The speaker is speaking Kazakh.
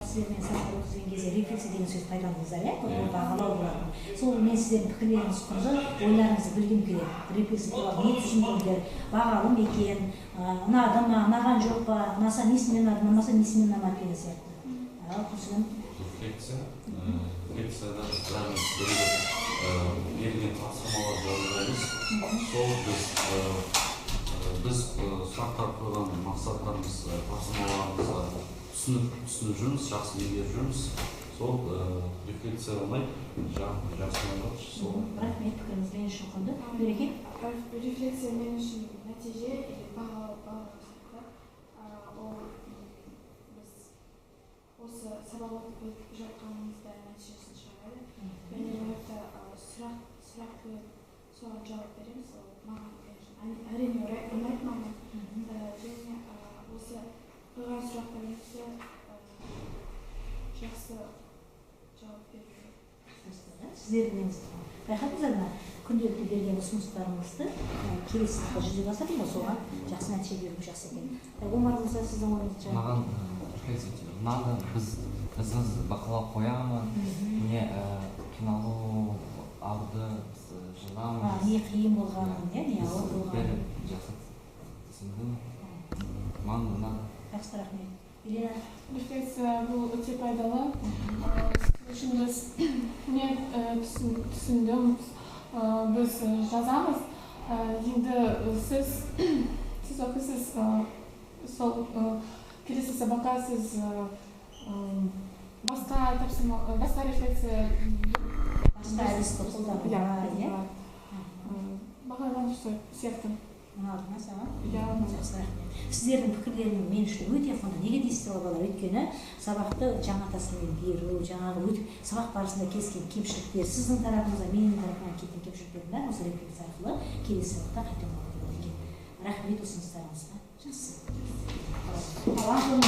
сіздермен сабақ өткізген кезде рефлексия деген сөз пайдаландыңыздар, иә? Бұл бағалау болатын. Сол мен сіздердің пікірлеріңіз құнды, ойларыңызды білгім келеді. Рефлексия туралы не түсіндіңдер, бағалы ма екен, ұнады ма, ұнаған жоқ па, ұнаса несімен ұнады, ұнамаса несімен ұнамады деген сияқты. Ал Күлсігім? Рефлексия, рефлексияда бәріміз бірге берілген тапсырмаларды орындаймыз. Сол біз сұрақтар қойған мақсаттарымыз, тапсырмаларымызға түсініп жүрміз, жақсы меңгеріп жүрміз. Сол рефлексия ұнайды, жақсы ұнады. Сол. Рахмет, пікіріңіз мен үшін құнды. Береке? Рефлексия мен үшін нәтиже или бағалау сияқты. Ол біз осы сабақ оқып жатқанымызда нәтижесін шығарады. Және ол жақта сұрақ қойып, соған жауап береміз. Ол маған әрине ұнайды маған. Және осы қойған сұрақтарымызды жақсы жауап беру. Сіздердің неңіз байқадыңыздар ма, күнделікті берген ұсыныстарыңызды келесі сабақта жүзеге асырдым ғой, соған жақсы нәтиже беру жақсы екен. Омар мырза, сіздің ойыңызша? Маған рефлексия өте ұнады. Біз өзіміз бақылау қоямыз, не қиналу ауырды, біз жыламыз. Не қиын болғанын, иә, не ауыр болғанын. Бәрі жақсы түсіндім. Маған ұнады. Жақсы, рахмет. Елена? Рефлексия бұл өте пайдалы. Сол үшін біз мен түсіндім, біз жазамыз. Енді сіз оқисыз, сол келесі сабаққа сіз басқа тапсырма, басқа рефлексия, басқа әдісті қолдануға, иә? Маған ұнады сияқты. Ұнады ма саған? Иә. Жақсы, рахмет. Сіздердің пікірлеріңіз мен үшін өте құнды. Неге дейсіздер ғой, балалар? Өйткені сабақты жаңа тәсілмен беру, жаңағы өтіп сабақ барысында кездескен кемшіліктер, сіздің тарапыңыздан, менің тарапымнан кеткен кемшіліктердің бәрін осы рефлексия арқылы келесі сабақта қайталауға болады екен. Рахмет ұсыныстарыңызға. Жақсы. Ал Антон